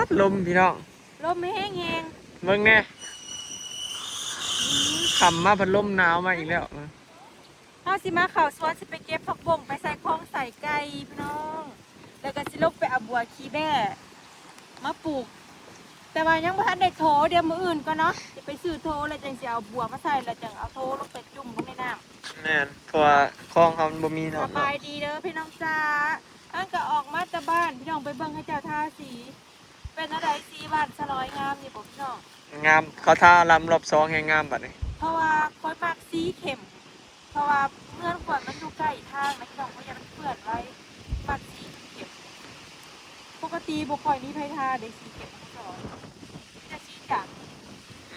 ພັດລົມພີ່ນ້ອງ ລົມແຮງໆ ເບິ່ງແດ່ ຄ່ຳມາພັດລົມໜາວມາອີກແລ້ວ. ເຮົາຊິມາເຂົ້າສວນ ຊິໄປເກັບຜັກບົ້ງໄປໃສ່ຄອງໃສ່ໄກ່ພີ່ນ້ອງ ແລ້ວກໍຊິລົງໄປເອົາບົວຂີ້ແບ້ມາປູກ ແຕ່ວ່າຍັງບໍ່ທັນໄດ້ໂທ ດຽວມື້ອື່ນກ່ອນເນາະ ຊິໄປຊື້ໂທ ແລ້ວຈັ່ງຊິເອົາບົວມາໃສ່ ແລ້ວຈັ່ງເອົາໂທລົງໄປຈຸ່ມລົງໃນນ້ຳ. ແມ່ນ ເພາະວ່າຄອງເຮົາມັນບໍ່ມີເນາະ. ສະບາຍດີເດີພີ່ນ້ອງຈ້າ ອັນກໍອອກມາແຕ່ບ້ານ ພີ່ນ້ອງໄປເບິ່ງເຂົາເຈົ້າທາສີ ເປັນແນວໃດ ສີບ້ານສະຫຼອຍງາມຢູ່ບໍ່ພີ່ນ້ອງ? ງາມ ເຂົາທາລຳລອບສອງແຮງງາມບັດນີ້ ເພາະວ່າຂ້ອຍມັກສີເຂັ້ມ ເພາະວ່າເຮືອນຂ້ອຍມັນຢູ່ໃກ້ທາງນະພີ່ນ້ອງ ຂ້ອຍຢ້ານມັນເປື້ອນໄວ ມັກສີເຂັ້ມ. ປົກກະຕິບໍ່ຄ່ອຍມີໃຜທາເດ້ສີເຂັ້ມ ມີແຕ່ສີຈາງ.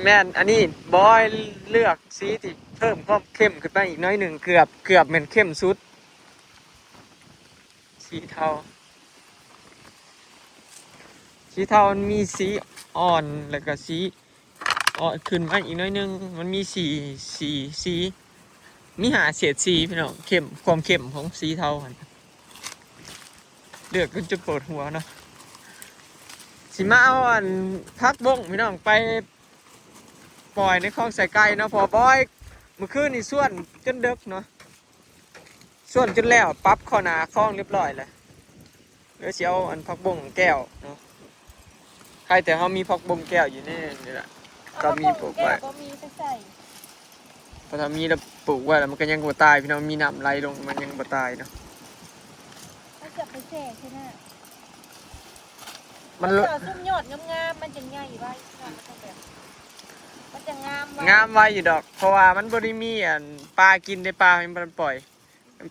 ແມ່ນ ອັນນີ້ບອຍເລືອກສີທີ່ເພີ່ມຄວາມເຂັ້ມຂຶ້ນໄປອີກໜ້ອຍໜຶ່ງ ເກືອບ ເກືອບແມ່ນເຂັ້ມສຸດ. ສີເທົາ ສີເທົາມັນມີສີອ່ອນ ແລ້ວກໍສີອ່ອນຂຶ້ນມາອີກໜ້ອຍໜຶ່ງ ມັນມີສີ່ ສີ່ ສີ ມີຫ້າເສດສີພີ່ນ້ອງ ເຂັ້ມ ຄວາມເຂັ້ມຂອງສີເທົາຫັ້ນ ເລືອກຈົນປວດຫົວເນາະ. ຊິມາເອົາອັນຜັກບົ້ງພີ່ນ້ອງໄປປ່ອຍໃນຄອງໃສ່ໄກ່ເນາະ ເພາະວ່າບອຍ ມື້ຄືນນີ້ຊວນຈົນເດິກເນາະ ຊວນຈົນແລ້ວ ປັບເຂົ້າໜ້າຄອງຮຽບຮ້ອຍແລ້ວ. ເອີ ຊິເອົາອັນຜັກບົ້ງແກ້ວເນາະ ໃຄແຕ່ເຮົາມີຜັກບົ້ງແກ້ວຢູ່ໃນນີ້ແຫຼະ ເອົາ ກໍມີ ຜັກບົ້ງ ປູກໄວ້ ແກ້ວບໍ່ມີໄປໃສ່ ເພາະຖ້າມີແລ້ວປູກໄວ້ແລ້ວມັນກໍຍັງບໍ່ຕາຍພີ່ນ້ອງ ມີນ້ຳໄຫຼລົງມັນຍັງບໍ່ຕາຍເນາະ. ເຮົາຈະໄປແຊ່ໃສ່ນ້ຳ ມັນ ເອົາຊຸມຍອດງາມໆ ມັນຈັ່ງໃຫຍ່ໄວ ມັນຈັ່ງແບບ ມັນຈັ່ງງາມໄວ ງາມໄວຢູ່ດອກ ເພາະວ່າມັນບໍ່ໄດ້ມີອັນປາກິນເດ້ ປາຍັງບໍ່ທັນປ່ອຍ.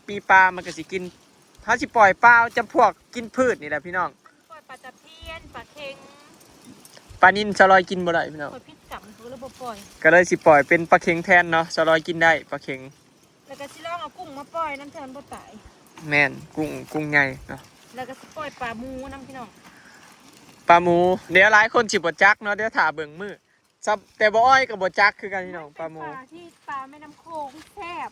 ປີປາມັນກໍຊິກິນ ເຮົາຊິປ່ອຍປາຈຳພວກກິນພືດນີ້ແຫຼະພີ່ນ້ອງ ປ່ອຍປາຕະພຽນ ປາເຄັງ ປານິນ ສາວລອຍກິນບໍ່ໄດ້ພີ່ນ້ອງ ຂ້ອຍຜິດກຳ ຂ້ອຍກໍເລີຍບໍ່ປ່ອຍ ກໍເລີຍຊິປ່ອຍເປັນປາເຄັງແທນເນາະ ສາວລອຍກິນໄດ້ປາເຄັງ ແລ້ວກໍຊິລອງເອົາກຸ້ງມາປ່ອຍນຳ ເທື່ອມັນບໍ່ຕາຍ. ແມ່ນ ກຸ້ງ ກຸ້ງໃຫຍ່ເນາະ ແລ້ວກໍຊິປ່ອຍປາໝູນຳພີ່ນ້ອງ ປາໝູ ດຽວຫຼາຍຄົນຊິບໍ່ຈັກເນາະ ດຽວຖ້າເບິ່ງມື້ ແຕ່ບໍ່ອ້ອຍກໍບໍ່ຈັກຄືກັນພີ່ນ້ອງ ປາໝູ ມັນເປັນປາທີ່ ປາແມ່ນ້ຳໂຂງແຊບ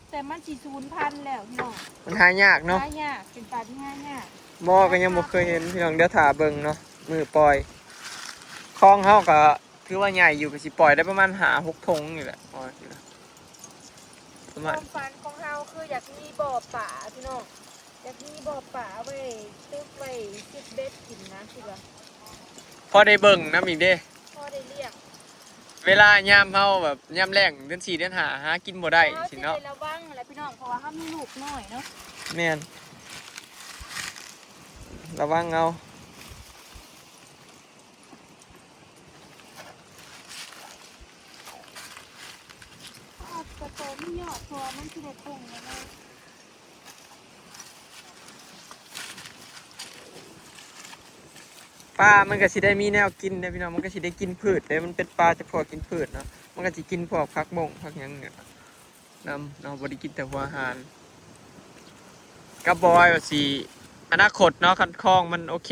ແຕ່ມັນຊິສູນພັນແລ້ວພີ່ນ້ອງ ມັນຫາຍາກເນາະ ຫາຍາກ ເປັນປາທີ່ຫາຍາກ ບໍ່ ກໍຍັງບໍ່ເຄີຍເຫັນພີ່ນ້ອງ ດຽວຖ້າເບິ່ງເນາະ ມື້ປ່ອຍ ຄອງເຮົາກໍຖືວ່າໃຫຍ່ຢູ່ ກໍຊິປ່ອຍໄດ້ປະມານຫ້າຫົກຖົງນີ້ແຫຼະ ປະມານ ຄວາມຝັນຂອງເຮົາຄືຢາກມີບໍ່ປາພີ່ນ້ອງ ຢາກມີບໍ່ປາໄວ້ຕຶກໄວ້ຊິດເບັດກິນນະ ຄິດວ່າ ພໍໄດ້ເບິ່ງນຳອີກເດ້ ພໍໄດ້ລ້ຽງ ເວລາຍາມເຮົາແບບຍາມແລ້ງເດືອນສີ່ເດືອນຫ້າຫາກິນບໍ່ໄດ້ ເຮົາ ຊິ ຊິເນາະ ໄດ້ລະວັງແຫຼະພີ່ນ້ອງ ເພາະວ່າເຮົາມີລູກນ້ອຍເນາະ ແມ່ນ ລະວັງເອົາ ເອົາກະໂຕມີຍອດ ເພາະວ່າມັນຊິໄດ້ປຸງແລ້ວເນາະ. ປາມັນກໍຊິໄດ້ມີແນວກິນເດ້ພີ່ນ້ອງ ມັນກໍຊິໄດ້ກິນພືດເດ້ ມັນເປັນປາຈຳພວກກິນພືດເນາະ ມັນກໍຊິກິນພວກຜັກບົ້ງຜັກຫຍັງນີ້ນຳເນາະ ບໍ່ໄດ້ກິນແຕ່ຫົວອາຫານ ກໍບໍ່ວ່າຊິ ອະນາຄົດເນາະ ຄັນຄອງມັນໂອເຄ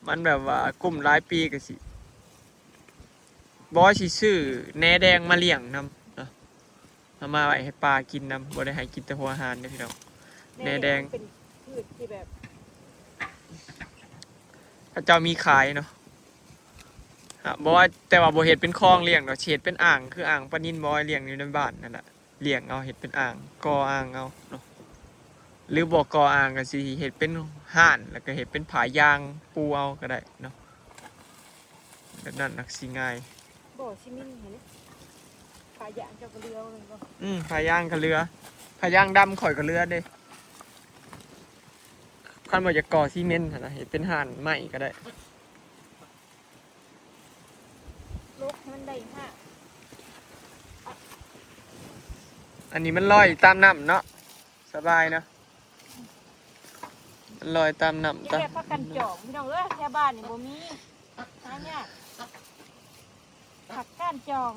ມັນແບບວ່າກຸ້ມຫຼາຍປີກໍຊິ ບໍ່ວ່າຊິຊື້ແໜແດງມາລ້ຽງນຳເນາະ ເອົາມາໄວ້ໃຫ້ປາກິນນຳ ບໍ່ໄດ້ໃຫ້ກິນແຕ່ຫົວອາຫານເດ້ພີ່ນ້ອງ ແໜແດງ ແໜແດງມັນເປັນພືດທີ່ແບບ ເຂົາເຈົ້າມີຂາຍເນາະ ອາ ບໍ່ວ່າ ແຕ່ວ່າບໍ່ເຮັດເປັນຄອງລ້ຽງດອກ ຊິເຮັດເປັນອ່າງ ຄືອ່າງປານິນ ບໍ່ວ່າລ້ຽງຢູ່ໃນບ້ານນັ້ນແຫຼະ ລ້ຽງເອົາ ເຮັດເປັນອ່າງ ກໍ່ອ່າງເອົາເນາະ ຫຼືບໍ່ກໍ່ອ່າງກໍຊິເຮັດເປັນຮ້ານ ແລ້ວກໍເຮັດເປັນຜ້າຢາງປູເອົາກໍໄດ້ເນາະ ແບບນັ້ນນະຊິງ່າຍ ບໍ່ ຊິມີນີ້ເດ້ ຜ້າຢາງເຈົ້າກໍເຫຼືອແມ່ນບໍ່? ອືມ ຜ້າຢາງກໍເຫຼືອ ຜ້າຢາງດຳຂ້ອຍກໍເຫຼືອເດ້ ຄັນວ່າຢາກກໍ່ຊີເມັນຫັ້ນນະ ເຮັດເປັນຮ້ານໄມ້ກໍໄດ້. ລົກໃຫ້ມັນໄດ້ຮາກ ອັນນີ້ມັນລອຍຕາມນ້ຳເນາະ ສະບາຍເນາະ ມັນລອຍຕາມນ້ຳ ນີ້ແຫຼະ ຕາມ ຜັກກາດຈອງ ພີ່ນ້ອງເອີຍ ແຖວບ້ານນີ້ບໍ່ມີ ຫາຍາກ ຜັກກາດຈອງ.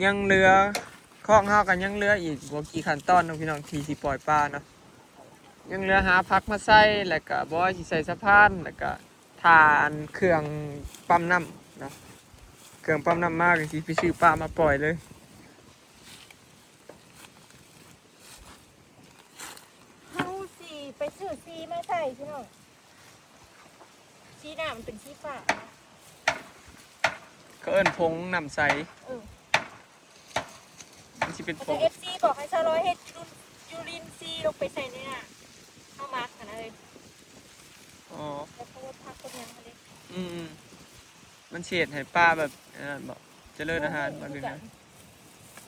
ຍັງເຫຼືອ ຄອງເຮົາກໍຍັງເຫຼືອອີກບໍ່ກີ່ຂັ້ນຕອນເນາະພີ່ນ້ອງ ທີ່ຊິປ່ອຍປາເນາະ ຍັງເຫຼືອຫາຜັກມາໃສ່ ແລ້ວກໍບໍ່ວ່າຊິໃສ່ສະພານ ແລ້ວກໍຖ້າອັນເຄື່ອງປ້ຳນ້ຳເນາະ ເຄື່ອງປ້ຳນ້ຳມາກໍຊິໄປຊື້ປາມາປ່ອຍເລີຍ. ຊື້ສີມາໃສ່ພີ່ນ້ອງ ສີນ້ຳມັນເປັນສີຟ້ານະ ເຂົາເອີ້ນຜົງນ້ຳໃສ ເອີ ມັນຊິເປັນຜົງ ເອັຟຊີບອກໃຫ້ຊາວລອຍເຮັດຈຸລິນ ຈຸລິນຊີລົງໄປໃສ່ໃນນ້ຳ ເຮົາມັກຫັ້ນນະເອີຍ ອໍ ແລ້ວກໍລົດຜັກລົດຫຍັງຫັ້ນເດ້ ອືມ ມັນຊິເຮັດໃຫ້ປາແບບ ອັນນັ້ນບໍ ຈະເລີນອາຫານ ເອີ ບໍ່ ຫຼື ຄືກັນ ແນວໃດ?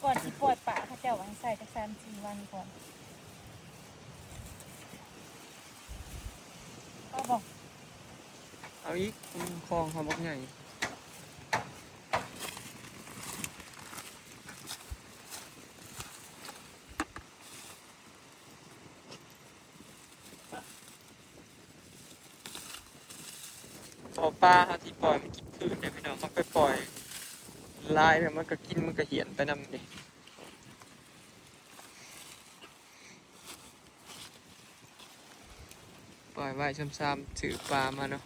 ກ່ອນຊິປ່ອຍປາ ເຂົາເຈົ້າວ່າໃຫ້ໃສ່ຈັກສາມສີ່ວັນກ່ອນ ເອົາບໍ່? ເອົາອີກ ອືມ ຄອງເຮົາບັກໃຫຍ່. ເພາະປາເຮົາຊິປ່ອຍມັນກິນພືດເດ້ພີ່ນ້ອງ ເຮົາໄປປ່ອຍຫຼາຍແລ້ວມັນກໍກິນ ມັນກໍຫ້ຽນໄປນຳເດ້ ປ່ອຍໄວ້ຊ້ຳໆ ຊື້ປາມາເນາະ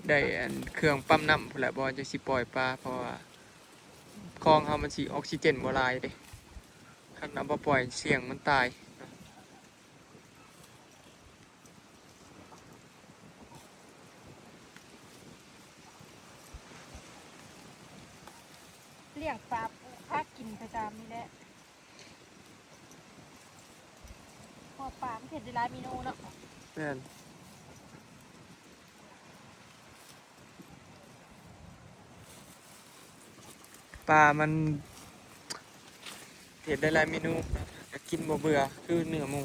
ໄດ້ອັນເຄື່ອງປ້ຳນ້ຳພຸ້ນແຫຼະ ບໍ່ຈັ່ງຊິປ່ອຍປາ ເພາະວ່າຄອງເຮົາມັນຊິອອກຊີເຈນບໍ່ຫຼາຍເດ້ ຄັນເອົາມາປ່ອຍສ່ຽງມັນຕາຍ. ລ້ຽງປາ ປູກຜັກກິນໄປຕາມນີ້ແຫຼະ ເພາະປາມັນເຮັດໄດ້ຫຼາຍເມນູເນາະ ແມ່ນ. ປາມັນເຮັດໄດ້ຫຼາຍເມນູ ແລະ ກໍກິນບໍ່ເບື່ອຄືເນື້ອໝູ.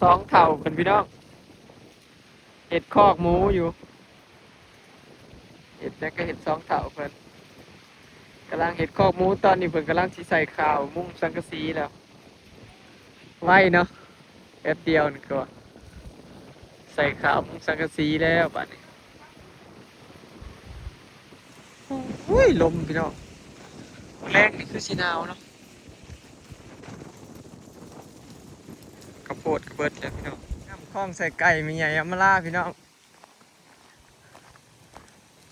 ສອງເຖົ້າເພິ່ນພີ່ນ້ອງ ເຮັດຄອກໝູຢູ່ ເຮັດແລ້ວກໍເຮັດສອງເຖົ້າເພິ່ນ ກຳລັງເຮັດຄອກໝູ ຕອນນີ້ເພິ່ນກຳລັງຊິໃສ່ຄາວ ມຸງສັງກະສີແລ້ວ ໄວເນາະ ແປັບດຽວນີ້ກໍໃສ່ຄາວ ມຸງສັງກະສີແລ້ວບາດນີ້. ໂອ້ຍ ລົມພີ່ນ້ອງ ແລງນີ້ຄືຊິໜາວເນາະ. ເຂົ້າໂພດກໍເບິດແລ້ວພີ່ນ້ອງ ນ້ຳຄອງໃສ່ໄກ່ແມ່ໃຫຍ່ອຳມາລາພີ່ນ້ອງ.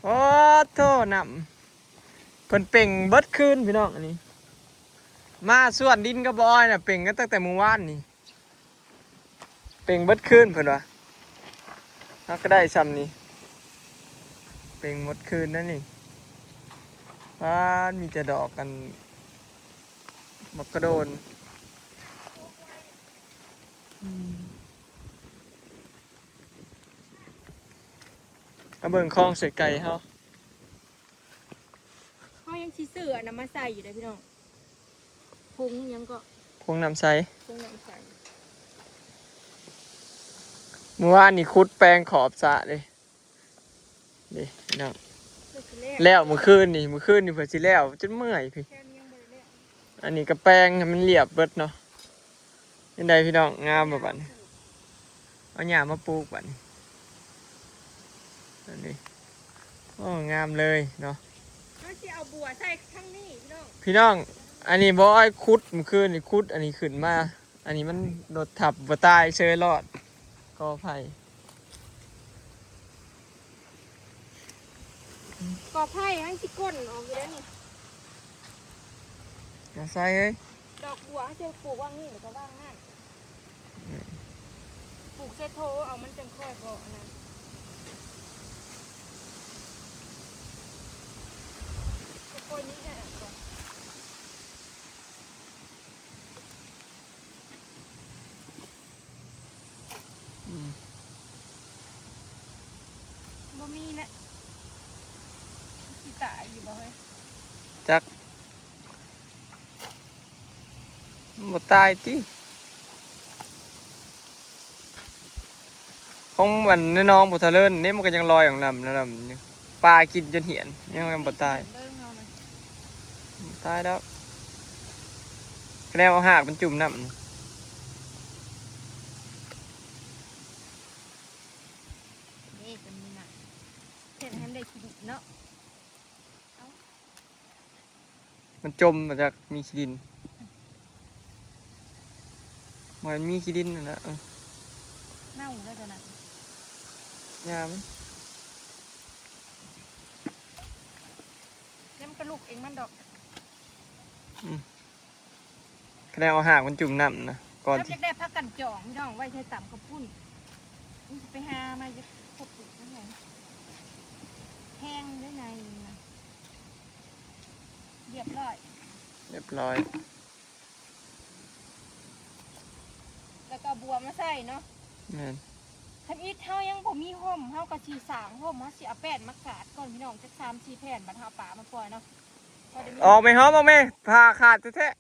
ໂອ້ໂທ້ ນ້ຳເພິ່ນເປັ່ງເບິດຄືນພີ່ນ້ອງ ອັນນີ້ ມາສວນດິນກັບບໍ່ອ້ອຍນະ ເປັ່ງກັນຕັ້ງແຕ່ມື້ວານນີ້. ເປັ່ງເບິດຄືນເພິ່ນວ່າ ເຮົາກໍໄດ້ຊ່ຳນີ້ ເປັ່ງໝົດຄືນນັ້ນນີ້. ປາດ ມີແຕ່ດອກອັນ ໝາກກະໂດນ ອືມ ມາເບິ່ງຄອງໃສ່ໄກ່ເຮົາ. ເຮົາຍັງຊິຊື້ອັນນັ້ນມາໃສ່ຢູ່ເດ້ພີ່ນ້ອງ ຜົງຫຍັງເກາະ ຜົງນ້ຳໃສ ຜົງນ້ຳໃສ. ມື້ວານນີ້ຂຸດແປງຂອບສະເດ້ ເດ້ພີ່ນ້ອງ ແລ້ວມື້ຄືນນີ້ ມື້ຄືນນີ້ເພິ່ນຊິແລ້ວຈົນເມື່ອຍພີ້. ອັນນີ້ກໍແປງໃຫ້ມັນລຽບເບິດເນາະ. ເປັນໃດພີ່ນ້ອງ ງາມບໍ່ບາດນີ້ ເອົາຫຍ້າມາປູກບາດນີ້ ອັນນີ້ ໂອ້ ງາມເລີຍເນາະ. ເຮົາຊິເອົາບົວໃສ່ທາງນີ້ພີ່ນ້ອງ ພີ່ນ້ອງ ອັນນີ້ບໍ່ອ້ອຍຂຸດ ມື້ຄືນນີ້ຂຸດອັນນີ້ຂຶ້ນມາ ອັນນີ້ມັນລົດທັບບໍ່ຕາຍເຊີຍລອດ ກໍໄຜ່ ກໍໄຜ່ຫັ້ນຊິກົ້ນອອກຢູ່ແລ້ວນີ້ ຢ່າໃສ່ເຮີ້ຍ ດອກບົວເຮົາຈະປູກວາງນີ້ ແລ້ວກໍວາງນັ້ນ ອືມ ປູກໃສ່ໂຖເອົາ ມັນຈັ່ງຄ່ອຍບໍ່ອັນນັ້ນ ຄ່ອຍມີແຮງກ່ອນ. ອືມ ບໍ່ມີແຫຼະ ຊິຕາຍຢູ່ບໍ່ເຮີ້ຍ? ຈັກ ມັນບໍ່ຕາຍຕິ ຂອງມັນໃນໜອງບໍ່ທະເລີນນີ້ ມັນກໍຍັງລອຍອອກນຳ ນຳຢູ່ ປາກິນຈົນຫ້ຽນ ຍັງບໍ່ຕາຍ. ເບິ່ງເຮົານະ ຕາຍແລ້ວ ກະແນວເອົາຮາກມັນຈຸ່ມນ້ຳ ເດ້ ຕົວນີ້ນະ ເຮັດໃຫ້ມັນໄດ້ກິນເນາະ ເອົາ ມັນຈົມມາຈາກມີຂີ້ດິນ ມັນມີຂີ້ດິນນັ້ນແຫຼະ ເອີ ເນົ່າແລ້ວຕົວນັ້ນ. ຍາມ ດຽວມັນກະລຸກເອງມັນດອກ. ອືມ ຄະແນນເອົາຫາກມັນຈຸ່ມນ້ຳນະ ກ່ອນ ເຮົາ ທີ່ ຢາກໄດ້ຜັກກັນຈອງ ພີ່ນ້ອງ ໄວ້ໃສ່ຕຳເຂົ້າປຸ້ນ. ມັນຊິໄປຫາມາຈາກ ເຂົ້າປຸ້ນນັ້ນແຫຼະ ແພງເດ້ໃນນີ້ນະ. ຮຽບຮ້ອຍ ຮຽບຮ້ອຍ. ແລ້ວກໍເອົາບົວມາໃສ່ເນາະ. ແມ່ນ. ທຳອິດເຮົາຍັງບໍ່ມີຮົ່ມ ເຮົາກໍຊິສ້າງຮົ່ມ ເຮົາຊິເອົາແປ້ນມາກາດກ່ອນພີ່ນ້ອງ ຈັກສາມສີ່ແຜ່ນ ບັດເຮົາເອົາປາມາປ່ອຍເນາະ. ອອກແມ່ ຫອມອອກແມ່ ຜ້າຂາດແທ້ໆ.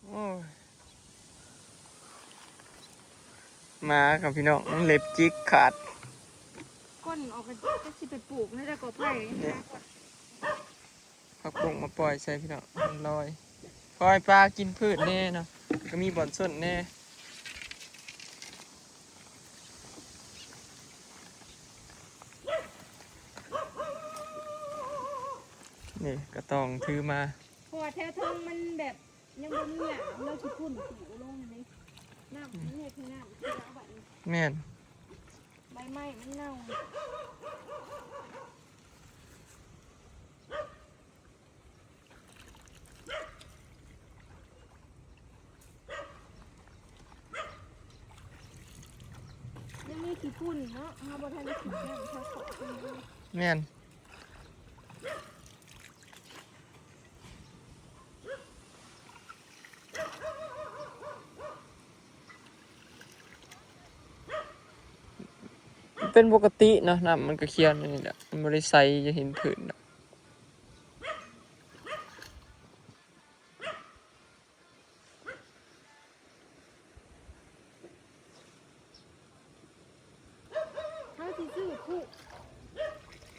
ໂອ້ຍ ໝາກັບພີ່ນ້ອງ ເລັບຈິກຂາດ ກົ້ນອອກ ກໍຈັກຊິໄປປູກໃນຕະກອໄຜ່. ຜັກບົ້ງມາປ່ອຍໃສ່ພີ່ນ້ອງ ມັນລອຍ ປ່ອຍປາກິນພືດແດ່ເນາະ ກໍມີບ່ອນຊົນແດ່. ນີ້ກະຕ້ອງຖືມາ ເພາະວ່າແຖວເທິງມັນແບບຍັງບໍ່ມີຫຍ້າ ລາວຊິປຸ້ນປູລົງນີ້ ນ້ຳມັນເຮັດໃຫ້ນ້ຳເສຍບັດນີ້. ແມ່ນ. ໃບໄມ້ມັນເນົ່າ. ຍັງມີຂີ້ຝຸ່ນເນາະ ເຮົາບໍ່ທັນໄດ້ຂີດແລ້ວ ເຮົາຂໍຂຶ້ນຢູ່. ແມ່ນ. ເປັນປົກກະຕິເນາະ ນ້ຳມັນກະຂຽວແນວນີ້ແຫຼະ ມັນບໍ່ໄດ້ໃສຈະເຫັນພື້ນດອກ. ເຮົາຊິຊື້ຄຸ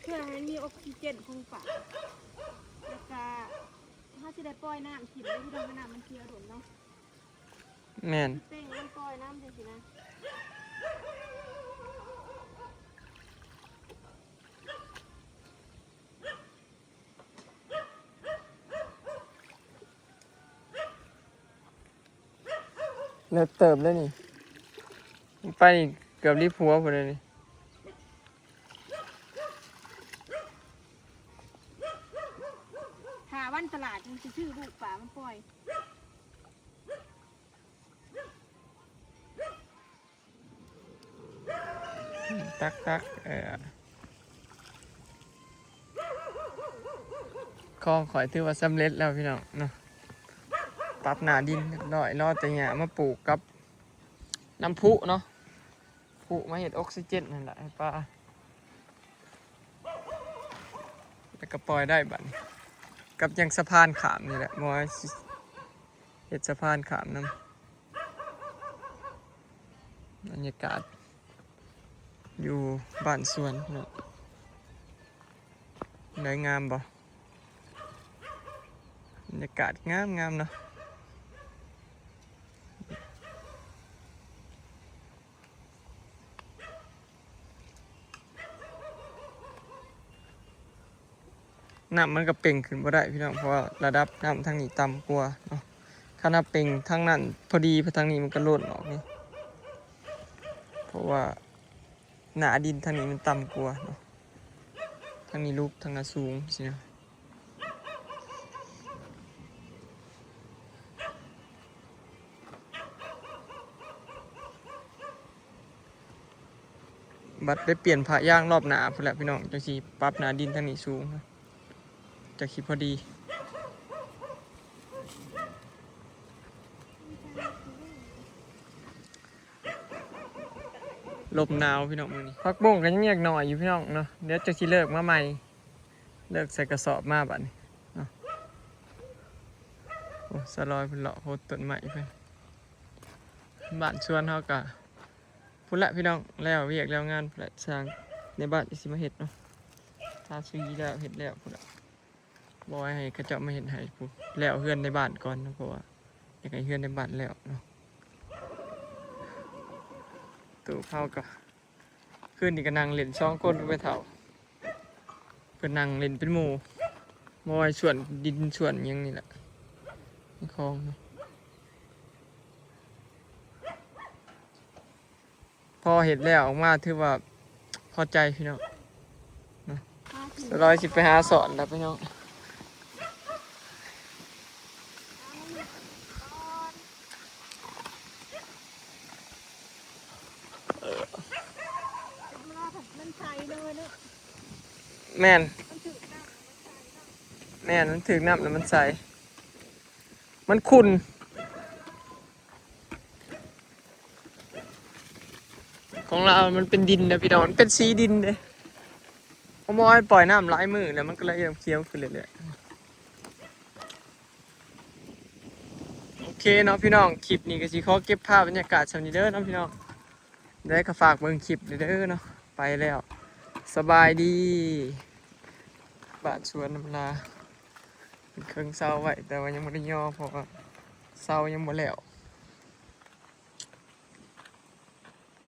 ເພື່ອໃຫ້ມີອົກຊີເຈນຂອງປາ ແລ້ວກະເຮົາຊິໄດ້ປ່ອຍນ້ຳຖິ້ມ ເພື່ອໃຫ້ນ້ຳມັນຂຽວດົນເນາະ. ແມ່ນ. ເປັນມັນປ່ອຍນ້ຳຈັ່ງຊີ້ນະ. ເລິກເຕີບເລີຍນີ້ ໄປນີ້ເກືອບລິບຫົວພຸ້ນເລີຍນີ້. ຖ້າວັນຕະຫຼາດຈັ່ງຊິຊື້ລູກປາມາປ່ອຍ. ຕັກໆ ເອີ ຂອງຂ້ອຍຖືວ່າສຳເລັດແລ້ວພີ່ນ້ອງເນາະ ປັບໜ້າດິນຮຽບຮ້ອຍ ລໍແຕ່ຫຍ້າມາປູກກັບນ້ຳພຸເນາະ ພຸມາເຮັດອົກຊີເຈນຫັ້ນລະໃຫ້ປາ ແລ້ວກໍປ່ອຍໄດ້ບັດນີ້ ກັບຍັງສະພານຂ້າມນີ້ແຫຼະ ບໍ່ໃຫ້ ເຮັດສະພານຂ້າມນຳ. ບັນຍາກາດຢູ່ບ້ານສວນເນາະ ໄດ້ງາມບໍ່? ບັນຍາກາດງາມໆເນາະ. ນ້ຳມັນກໍເປັ່ງຂຶ້ນບໍ່ໄດ້ພີ່ນ້ອງ ເພາະວ່າລະດັບນ້ຳທາງນີ້ຕ່ຳກວ່າເນາະ. ຄັນວ່າເປັ່ງທາງນັ້ນພໍດີ ທາງນີ້ມັນກໍລົ້ນອອກນີ້ ເພາະວ່າໜ້າດິນທາງນີ້ມັນຕ່ຳກວ່າເນາະ ທາງນີ້ຫຼຸບ ທາງນັ້ນສູງຊີ້ນະ. ບັດໄດ້ປ່ຽນຜ້າຢາງລອບໜ້າພຸ້ນແຫຼະພີ່ນ້ອງ ຈັ່ງຊິປັບໜ້າດິນທາງນີ້ສູງ ຈັ່ງຊິພໍດີ. ລົມໜາວພີ່ນ້ອງມື້ນີ້. ຜັກບົ້ງກໍຍັງຢາກໜ້ອຍຢູ່ພີ່ນ້ອງເນາະ ດຽວຈັ່ງຊິເລີກມາໃໝ່ ເລີກໃສ່ກະສອບມາບັດນີ້ເນາະ. ໂອ້ ສາວລອຍເພິ່ນເລາະໂຫດຕົ້ນໄມ້ເພິ່ນ. ບ້ານສວນເຮົາກະພຸ້ນແຫຼະພີ່ນ້ອງ ແລ້ວວຽກແລ້ວງານພຸ້ນແຫຼະ ຊ່າງໃນບ້ານຊິມາເຮັດເນາະ. ທາສີແລ້ວເຮັດແລ້ວພຸ້ນແຫຼະ ບໍ່ໃຫ້ເຂົາເຈົ້າມາເຮັດໃຫ້ພຸ້ນ ແລ້ວເຮືອນໃນບ້ານກ່ອນເນາະ ເພາະວ່າຢາກໃຫ້ເຮືອນໃນບ້ານແລ້ວເນາະ. ໂຕເຮົາກະ ຄືນນີ້ກໍນັ່ງຫຼິ້ນສອງຄົນກັບແມ່ເຖົ້າ ເພິ່ນນັ່ງຫຼິ້ນເປັນໝູ່ ມາໄວ້ສວນດິນສວນຫຍັງນີ້ແຫຼະ ໃນຄອງເນາະ. ພ ພໍເຮັດແລ້ວອອກມາຖືວ່າພໍໃຈພີ່ນ້ອງເນາະ. ສາວລອຍຊິໄປຫາສອນແລ້ວພີ່ນ້ອງ. ມັນໃສເລີຍເນາະ. ແມ່ນ ມັນຖືກນ້ຳ ມັນໃສເນາະ. ແມ່ນ ມັນຖືກນ້ຳແລ້ວມັນໃສ ມັນຂຸ່ນ. ຂອງລາວມັນເປັນດິນເດ້ພີ່ນ້ອງ ມັນເປັນສີດິນເດ້. ເພາະວ່າປ່ອຍນ້ຳຫຼາຍມື້ແລ້ວ ມັນກໍເລີຍເລີ່ມຂຽວຂຶ້ນເລື້ອຍໆ. ໂອເຄເນາະພີ່ນ້ອງ ຄລິບນີ້ກໍຊິຂໍເກັບພາບບັນຍາກາດສ່ຳນີ້ເດີເນາະພີ່ນ້ອງ. ໄດ້ກໍຝາກເບິ່ງຄລິບເດີເນາະ. ໄປແລ້ວ ສະບາຍດີ. ບ້ານສວນນ້ຳລາ ເພິ່ນເຄິ່ງເສົາໄວ້ ແຕ່ວ່າຍັງບໍ່ໄດ້ຍໍ ເພາະວ່າເສົາຍັງບໍ່ແລ້ວ.